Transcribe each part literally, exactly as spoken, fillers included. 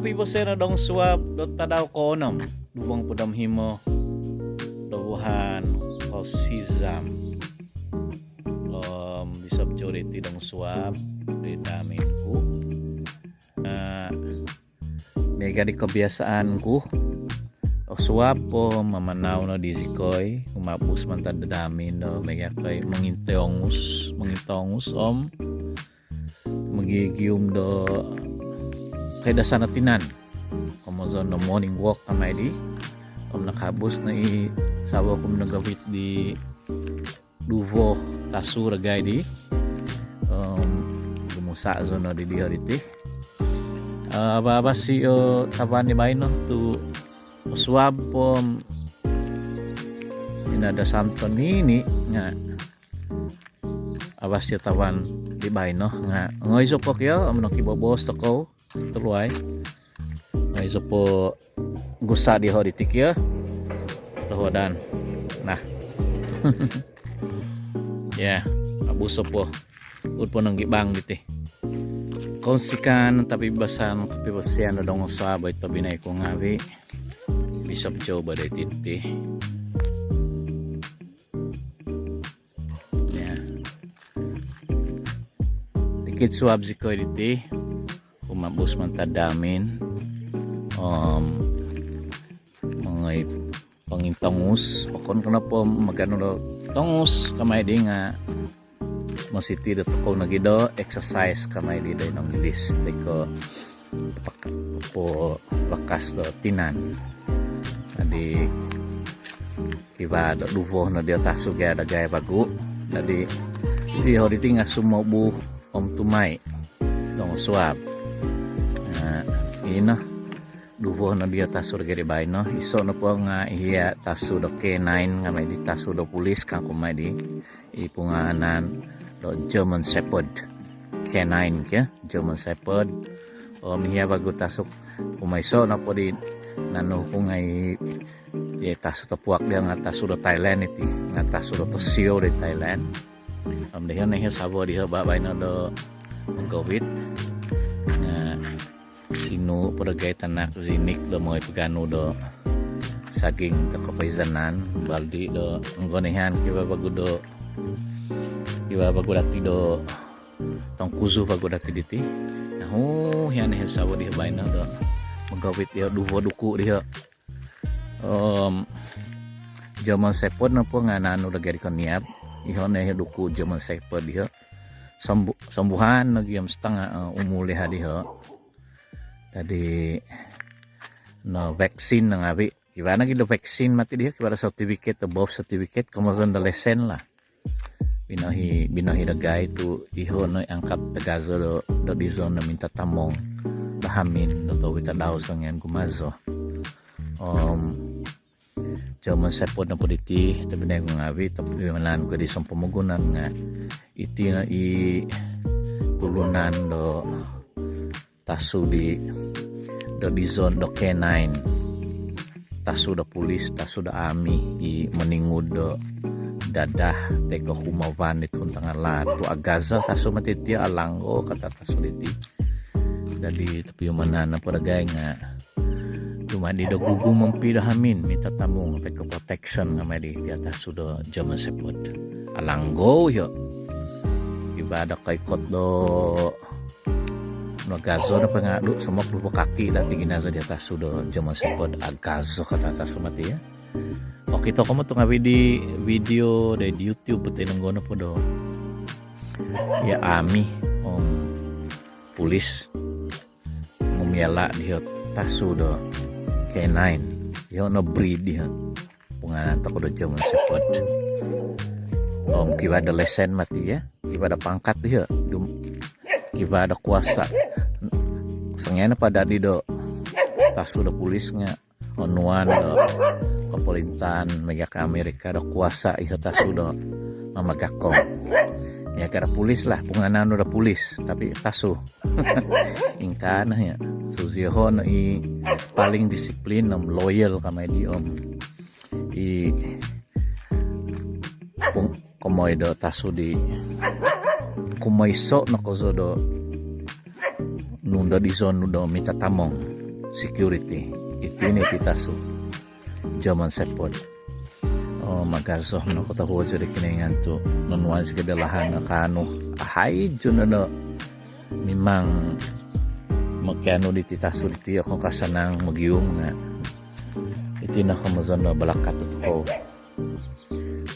Kopivosian do dongosuab do tadau koonom, duvo nohopod om himo do vuhan kosizam. Om bisop zou diti dongosuab di hamin ku. Miaga di kobiasaan ku, osuab po mamanau no di zikoi, humabus mantad do hamin do miaga koi mongintongus, mongintongus om mogigium do koidasan do tinan. Komozon do morning walk kamai di. Om nakabus no i sawo ku om nogowit di duvo tasu dagai di. Om gumusa zou no di diho diti. Ababasi o tavan di baino tu osuab po om ina do santo nini nga abasi o tavan di baino nga ngoizo po kio om nokiboboos tokou tuluai. Ngoizo po gusa diho diti kio. Tohodan. Nah. Ya, abus po. Ud po nonggibang diti. Kounsikaan tapi basan kopivosian do dongosuab oi tobinai ku ngavi. Bisop zou bo diti. Ya. Tikid suab zikoi diti. Humabus mantad do hamin. Om mongoi pongintongus. Okon ko nopo maganu do tongus kamai di nga mositi do tokou nogi do exercise kamai di do Inggilis. Toi ko pak-, po bakas do tinan. Jadi kivaa do duvo no diho tasu gia dagai vagu. Jadi diho diti nga sumobu om tumai dongosuab. Nah, ino duvo no diho tasu dagai di baino. Iso nopo nga iho tasu do K nine kamai di, tasu do pulis kangku mai di. I pungaanan do German Shepherd. K nine kio, German Shepherd. Om iho vagu tasu ku. Kumoiso nopo di nanu ku nga i tasu topuak diho nga tasu do Thailand iti, nga tasu do tosio di Thailand. Om diho no iho sawo diho babaino do mogowit. Nga sinu po dagai tanak zinik do mongoi paganu do saging do kopoizanan, baldi do onggonihan kivaa vagu do, kivaa vagu dati do tongkuzu vagu dati diti. Nah, hu, iho no iho sawo diho baino do mogowit diho duvo duku diho. Om German Shepherd nopo nga nanu dagai di koniab. Iho no iho duku German Shepherd diho. Sombu-, sombuhan nogi om setengah, eh, umul diho diho. Jadi no vaksin no ngavi. Kivaa nogi do vaksin mati diho, kivaa do sertifikat, do birth certificate, komozon do lesen lah. Binohi, binohi dagai tu iho no i angkat tagazo do, do dizon do mintatamong do hamin do tohui tadau songian gumazo. Om German Shepherd nopo diti, tobinai ku ngavi, tobinai ku di sompomogunan nga iti no i tulunan do tasu di, do dizon do K nine. Tasu do pulis, tasu do army, i moningud do dadah toi ko humavan di tuhun tangalaat tu agazo tasu mati iti, alanggo kata tasu diti. Jadi topiumanan nopo dagai nga dumadi do gugu mompi do hamin, mintatamong toi ko protection kamai di iti tasu do German Shepherd. Alanggo iho. Iba do koikot do nagazo do pangadu, somok duvo kaki dati ginazo di tasu do German Shepherd, agazo kata tasu mati ya. Okito komo tu ngavi di video di YouTube, bete nonggo nopo do ya army om pulis momiala diho tasu do K nine. Iho no breed diho. Pungaanan tokou do German Shepherd. Om kivaa do lesen mati ya. Kivaa do pangkat diho. Dum-, kivaa do kuasa. Songian po dadi do tasu do pulis nga onuan do kopolintaan miaga Amerika do kuasa iho tasu do mamagakong. Miaga do pulis lah, pungaanan do pulis, tapi tasu. Ingkaa no ya. Susi iho no i paling disiplin om loyal kamai di om i pung-, komoi do tasu di kumoiso no kozo do nunu do dizon nu do mintatamong. security. Iti no iti tasu, German Shepherd. Om agazo, monokotohuod zou do Kinoingan tu' nonuan zikoi do lahan do kaanu, ahaid zou no do mimang mokianu diti tasu diti, okon ko' asanang mogium nga' iti no komozon do balakat tokou.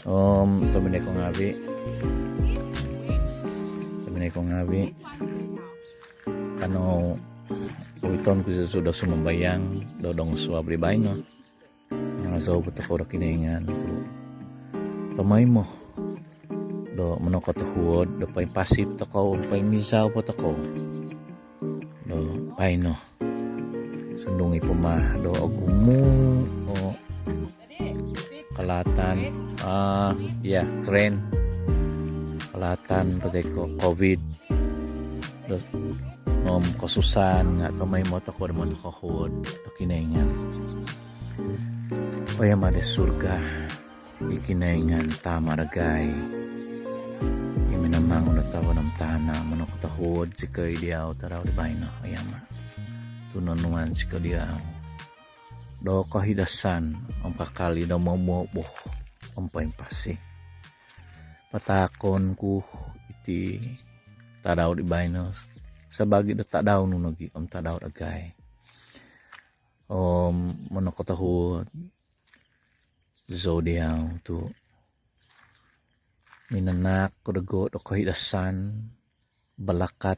Om tobpinai ko ngaavi', tobpinai ko ngaavi', kanou owiton ku zou do sumambayang do dong suab di baino. Mangazou po tokou do Kinoingan tu' tomoimo do monokotohuod do poimpasi po tokou, poimizau po tokou do baino. Sundung i' po ma do ogumu' o kalaatan, ah, ya, trend, kalaatan po toi ko' covid do, om kosusaan nga' tomoimo tokou do monokotohuod do Kinoingan. Oi Ama' di surga, i Kinoingan Tama' dagai, i minamangun do tavan om tana', monokotohuod zikoi diau tadau di baino, oi Ama', tu' nonuan zikoi diau do kohidasan om kakal i' do momoboh om poimpasi. Pataakon ku iti tadau di baino sabaagi do tadau nu nogi' om tadau dagai. Om monokotohuod zou diau tu' minanaak ko dogo' do kohidasan, balakat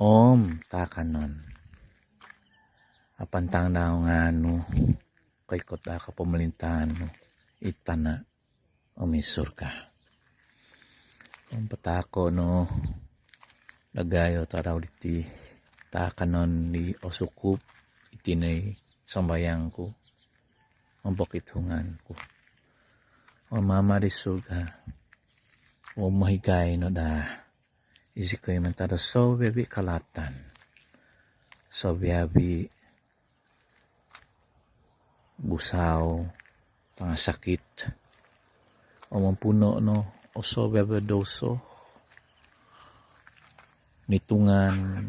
om taakanon. Apantang dau ngaan nu, koikot dau kopomolintaan nu id tana' om id surga. Om pataako' no dagai o tadau diti taakanon di osukup. Iti no i sambayang ku om pokitungan ku. Oi Ama' di surga, om mohigai no daa izikoi mantad do soviavi' kalaatan, soviavi' busau, tangasakit, om ampuno' no o soviavi' douso, nitungan,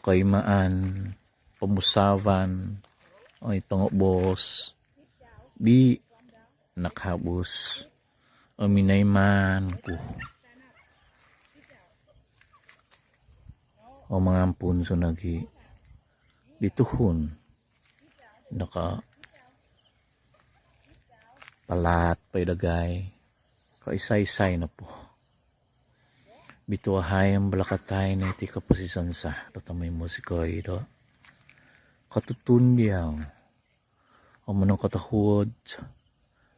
koimaan, pomusaavan, oi tongoboos di nakahabus om minaiman ku. Om mangampun zou nogi' di tuhun nokopalaat po i' dagai, koisai-isai nopo. Bituahai om balakatai no iti koposizon za do tomoimo zikoi do kotutun diau om monokotohuod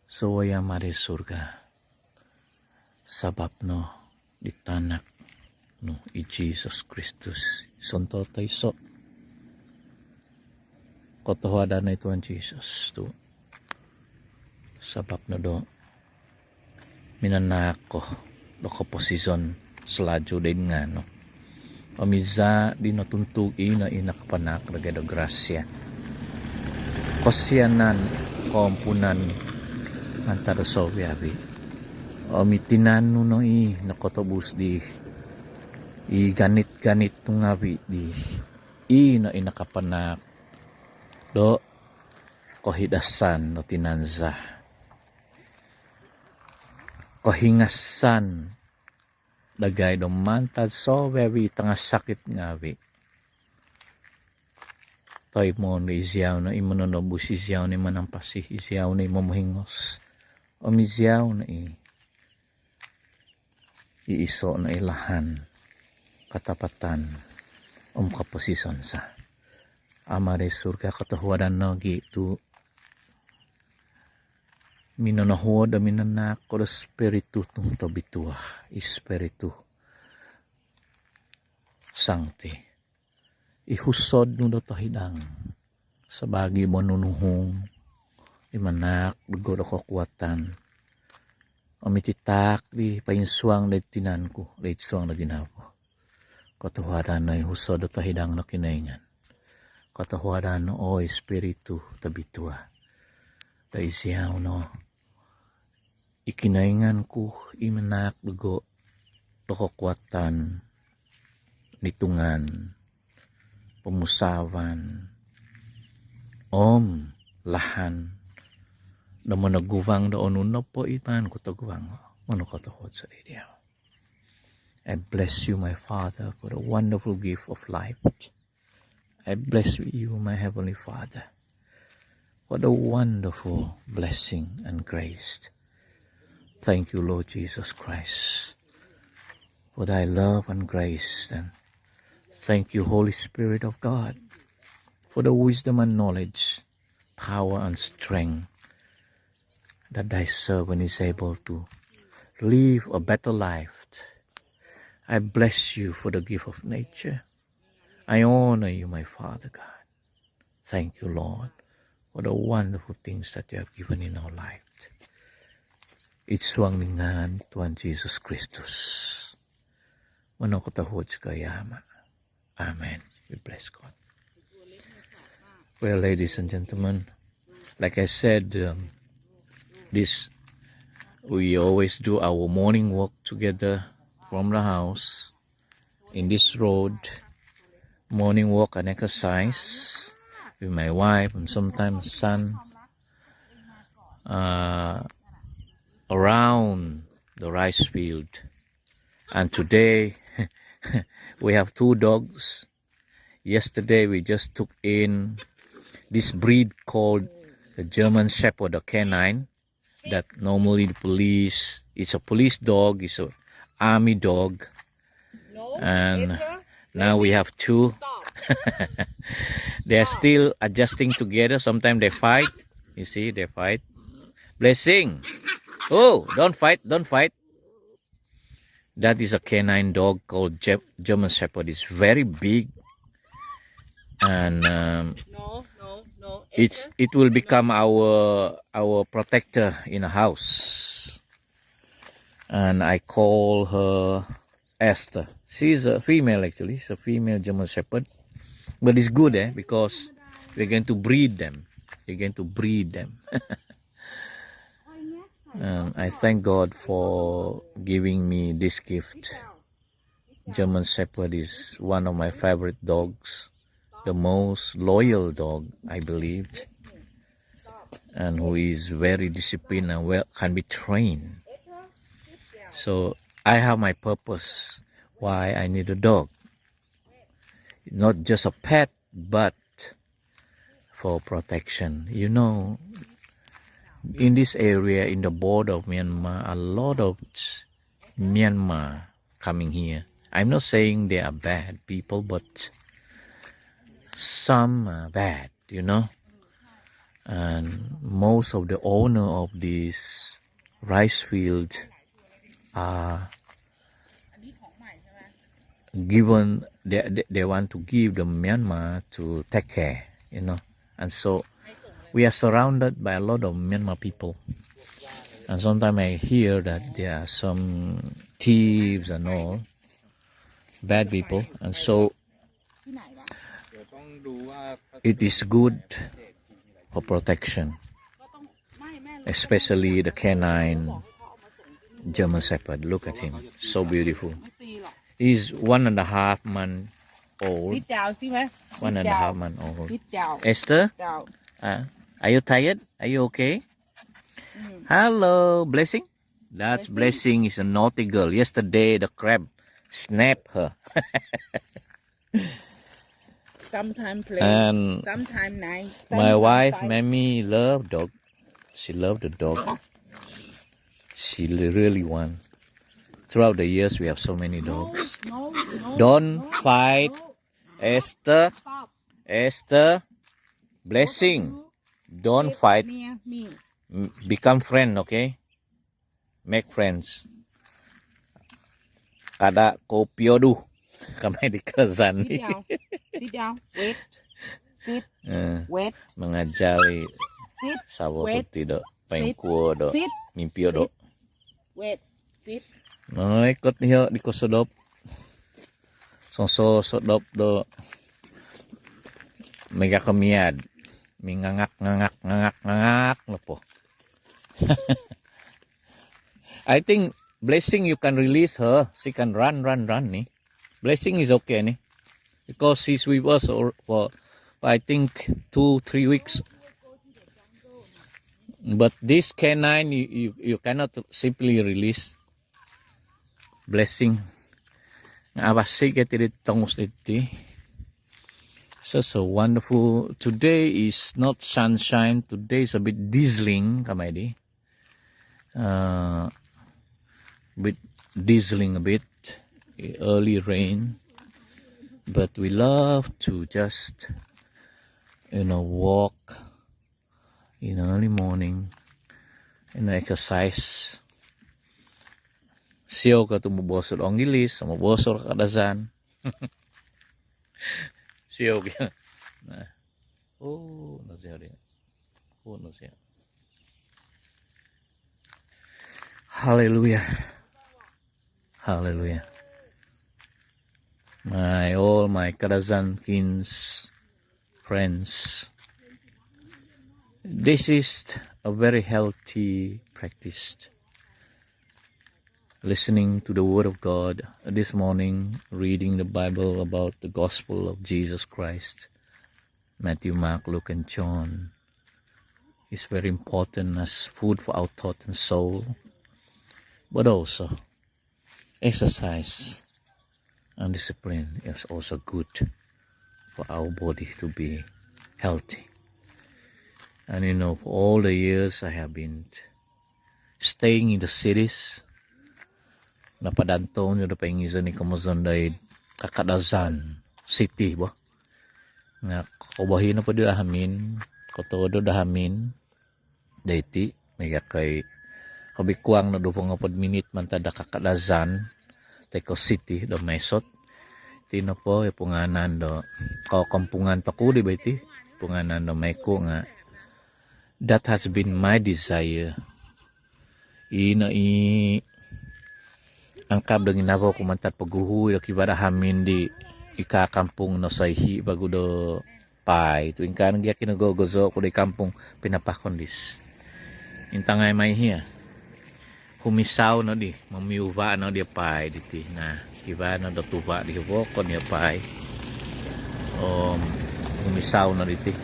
zou oi Ama' di surga, sabap no di tanak nu i Jesus Kristus, sontob toiso'. Kotohuadan oi Tuhan Jesus tu' sabap no do minanaak ko do koposizon salaju doid ngaan nu. Om iza' di notuntug, ino i nakapanaak dagai do grasia, kosianan, koompunan mantad do soviavi'. Om i tinan nu no i nokotobus di i ganit-ganit nu ngaavi' di, ino i nakapanaak do kohidasan do tinan za, kohingasan dagai do mantad soviavi' tangasakit ngaavi'. Toimoon do iziau no i mononobus, iziau no i manampasi, iziau no i momohingos, om iziau no i iiso' no i lahan katapatan om koposizon za. Ama' di surga, kotohuadan nogi' tu' minonohuod om minanaak ko do Spiritu nu tobitua, i Spiritu Sangti, i husod nu do tohidang sabaagi monunuhung, i manaak dogo' do kokuatan om i titaak di poinsuang doid tinan ku doid suang do ginavo. Kotohuadan no i husod do tohidang do Kinoingan. Kotohuadan no oi Spiritu Tobitua do iziau no i Kinoingan ku, i manaak dogo' do kokuatan, nitungan, pomusaavan om lahan do monoguvang do onu nopo i maan ku toguvang. Monokotohuod zou diau. I bless you, my Father, for the wonderful gift of life. I bless you, my Heavenly Father, for the wonderful blessing and grace. Thank you, Lord Jesus Christ, for thy love and grace. And thank you, Holy Spirit of God, for the wisdom and knowledge, power and strength that thy servant is able to live a better life. I bless you for the gift of nature. I honor you, my Father God. Thank you, Lord, for the wonderful things that you have given in our life. Id suang di ngaan Tuhan Jesus Kristus. Monokotohuod zou diau, Ama. Amen. We bless God. Well, ladies and gentlemen, like I said, um, this we always do our morning walk together from the house in this road. Morning walk and exercise with my wife and sometimes son, uh, around the rice field. And today we have two dogs. Yesterday we just took in this breed called the German Shepherd, the canine, that normally the police, it's a police dog, it's an army dog. And now we have two. They are still adjusting together. Sometimes they fight. You see, they fight. Blessing. Oh, don't fight, don't fight. That is a canine dog called Ge- German Shepherd. It's very big, and um, it's it will become our our protector in the house. And I call her Esther. She's a female, actually. She's a female German Shepherd, but it's good, eh, because we're going to breed them. We're going to breed them. Um, I thank God for giving me this gift. German Shepherd is one of my favorite dogs, the most loyal dog, I believe, and who is very disciplined and well, can be trained. So I have my purpose why I need a dog. Not just a pet, but for protection. You know, in this area, in the border of Myanmar, a lot of Myanmar coming here. I'm not saying they are bad people, but some are bad, you know. And most of the owner of this rice field are given, they, they, they want to give the Myanmar to take care, you know. And so we are surrounded by a lot of Myanmar people. And sometimes I hear that there are some thieves and all, bad people. And so it is good for protection, especially the canine German Shepherd. Look at him, so beautiful. He's one and a half month old. Sit down, see, man. One and a half month old. Sit down. Esther, uh, are you tired? Are you okay? Hello, Blessing. That's Blessing. Blessing is a naughty girl. Yesterday, the crab snapped her. Sometime play, and sometime nice. My wife, Mammy, love dog. She love the dog. She li- really want. Throughout the years, we have so many dogs. No, no, no, don't fight, no. Esther. Stop. Esther. Blessing. Don't fight. Near me. M- become friend, okay? Make friends. Kada ko piodu. Kamai di Kazan. Sit down. Sit down. Wait. Sit. Eh, wait. Mangajari. Sit. Sabo wait. Tidak. Paingkuo do. Sit. Mimpio do. Sit. Wait. Sit. No, ikot niyo di kosodop. Sosodop do. Mega kemiad. Mingangak, ngangak, ngangak, ngangak. Nopo. I think Blessing, you can release her. She can run, run, run ni. Blessing is okay ni. because he's with us or for, for I think two, three weeks. But this canine, you, you, you cannot simply release. Blessing. Nga abasi ka tiri tongus iti. So, so wonderful. Today is not sunshine. Today is a bit drizzling, kamai di. Uh, bit drizzling a bit. Early rain. But we love to just, you know, walk in early morning, you know, exercise. Siou ka tu moboos do Onggilis, moboos do Kadazan. Siou ka. Nah. Oh, no siou dia. Oh, no siou. Hallelujah. Hallelujah. My, all my Kadazan kins, friends, this is a very healthy practice. Listening to the word of God this morning, reading the Bible about the gospel of Jesus Christ, Matthew, Mark, Luke, and John, is very important as food for our thought and soul, but also exercise and discipline is also good for our body to be healthy. And you know, for all the years I have been staying in the cities, napadantou zou do poingizon i komozon doid Kakadazan City bo. Nga kobohi nopo di do hamin, kotodo do hamin doiti, miaga koi hobi kuang no duvo ngopod minit mantad do Kakadazan toi ko city do Mae Sot. Iti nopo i pungaanan do, ko kampungan toku di bo iti, pungaanan do Mae Ku nga, that has been my desire. Ino i angkab do ginavo ku mantad poguhu do kivaa do hamin di ika kampung no soihi vagu do paai. Tu ingkaa no gia kinogogozo ku do i kampung pinapakondis. Intangai mai hia. Humisau no di, momiuva no di paai diti. Nah, kivaa no do tuva di vokon di paai. Om humisau no diti.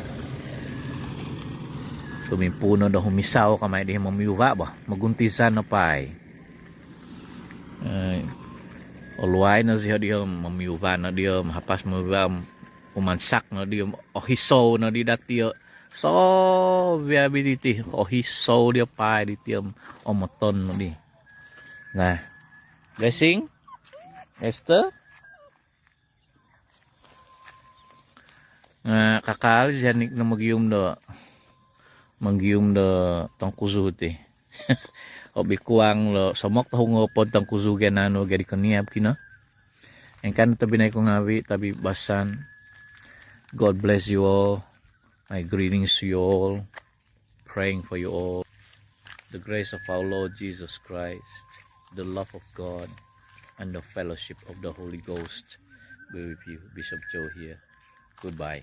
Tumimpuun no do humisau kamai di momiuva bo. Moguntizan no paai. Eh, oluai no siho di om momiuva no di om hapas momiuva om umansak no di om ohisou no di dati o. So, via bi diti ohisou di paai diti om omoton no di. Nah. Blessing? Esther? Nga kakal janik no mogium do, mogium do tongkuzu ti. Hobi kuang do somok tohu ngopod tongkuzu gia nanu gia di koniab kino. Ingkaa no tobpinai ku ngavi, tabi basan. God bless you all. My greetings to you all. Praying for you all. The grace of our Lord Jesus Christ, the love of God, and the fellowship of the Holy Ghost be with you. Bishop Joe here. Goodbye.